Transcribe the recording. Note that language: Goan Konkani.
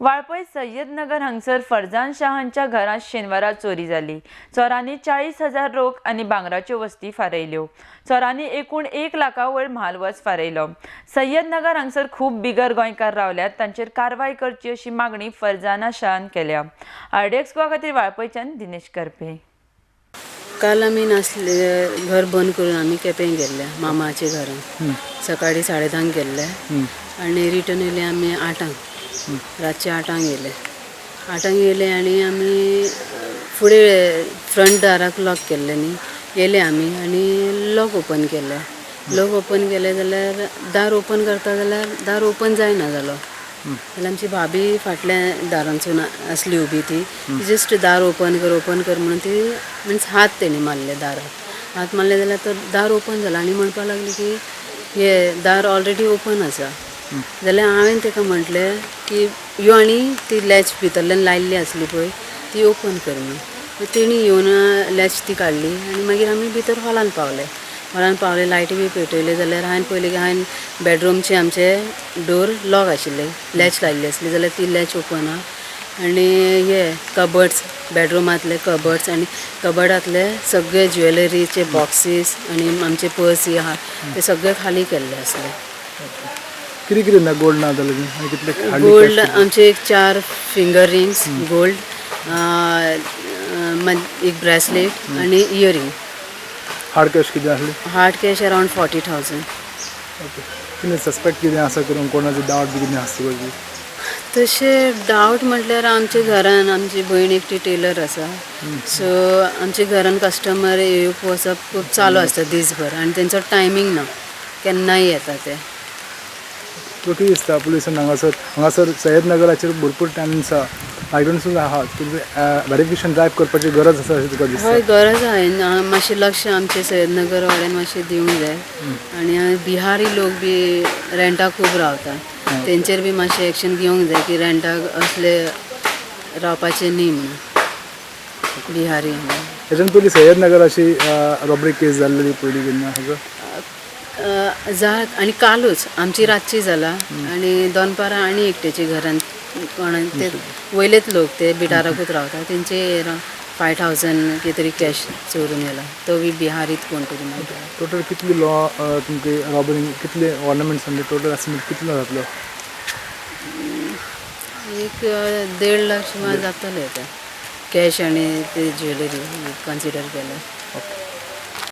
वाळपय सय्यदनगर हांगसर फरजान शाह हांच्या घरांत शेनवारा चोरी जाली. चोरांनी 40,000 रोख आनी भांगराच्यो वस्ती फारयल्यो. चोरांनी एकूण 1 लाखा वयर म्हालवज फारयलो. सय्यदनगर हांगसर खूब बिगर गोंयकार रावल्यात, तांचेर कारवाय करची अशी मागणी फरजाना शाहान केल्या. आरडीएक्स गोवा खातीर वाळपयच्यान दिनेश करपे. काल आमी नासले, घर बंद करून आमी केपें गेल्ले मामाच्या घरान. सकाळी 10:30 गेल्ले आनी रिटर्न येयले आमी 8, रातचे 8 येयले. 8 येयले आनी आमी फुडें फ्रंट दाराक लॉक केल्लें न्ही, येयले आमी आनी लॉक ओपन केलें. लॉक ओपन केलें जाल्यार दार ओपन करता जाल्यार दार ओपन जायना जालो. जाल्यार आमची भाभी फाटल्या दारांतसून आसली उबी, ती जस्ट दार ओपन कर, ओपन कर म्हणून ती मिन्स हात तेणी मारले दाराक. हात मारले जाल्यार तो दार ओपन जाला आनी म्हणपाक लागली की हे दार ऑलरेडी ओपन आसा. जाल्यार हांवें ताका म्हटलें की यो आनी ती लॅच भितरल्यान लायिल्ली आसली पळय ती ओपन कर म्हणून. तेणी येवन लॅच ती काडली आनी मागीर आमी भितर हॉलान पावले. हॉलान पावले, लायटी बी पेटयल्यो जाल्यार हांवें पळयलें की हांवें बेडरूमचे आमचे डोर लॉक आशिल्ले, लॅच लायिल्ली आसली, जाल्यार ती लॅच ओपन आहा आनी हे कबर्ड्स, बेडरुमांतले कबर्ड्स आनी कबर्डांतले सगळे ज्वेलरीचे बॉक्सीस आनी आमचे पर्सी आहा ते सगळे खाली केल्ले आसले. कितें कितें ना गोल्ड ना जालें आनी कितले? गोल्ड आमचे एक 4 फिंगर रिंग्स गोल्ड, एक ब्रेसलेट आनी इयरिंग. हार्ड कॅश कितें आसली? Hard cash around 40,000. ओके, कितें सस्पेक्ट कितें आसा करून कोणाचो डावट बी कितें आसता तुका? तशें डावट म्हटल्यार आमच्या घरान आमची भयण एकटी टेलर आसा, सो आमच्या घरान कस्टमर येवप वचप खूब चालू आसता दीसभर आनी तेंचो टायमींग ना, केन्नाय येता ते. तुका कितें दिसता, पुलिसान हांगासर हांगासर सय्यद नगराचेर भरपूर टेनंट्स आहा, मायग्रंट्सूय आहा, व्हेरिफिकेशन ड्रायव करपाची गरज आसा अशें तुका दिसता? हय, गरज आहा. मातशें लक्ष आमचे सय्यदनगर वाड्यान मातशें दिवंक जाय आनी बिहारी लोक बी रेंटाक खूब रावता, तेंचेर बी मातशें एक्शन घेवंक जाय की रेंटाक असले रावपाचें न्ही म्हणून बिहारी. हेच्यान पयलीं सय्यद नगराची रॉबरी केस जाल्ली पयलीं केन्ना हाजो? जात आनी कालूच आमची रातची जाला आनी दनपारां आनी एकट्याच्या घरान कोणा ते वयलेच लोक ते बिटाराकूच रावता, तेंचे 5,000 कितें तरी कॅश चोरून येला, तो बी बिहारीत कोण तरी म्हणटा. टोटल कितली लॉ तुमकां रॉबरी, कितले ऑर्नामेंट्स म्हणजे टोटल एस्टिमेट कितलो जातलो? एक 1.5 लाख सुमार जातले ते कॅश आनी ते ज्वेलरी कन्सिडर केल्यार. ओके.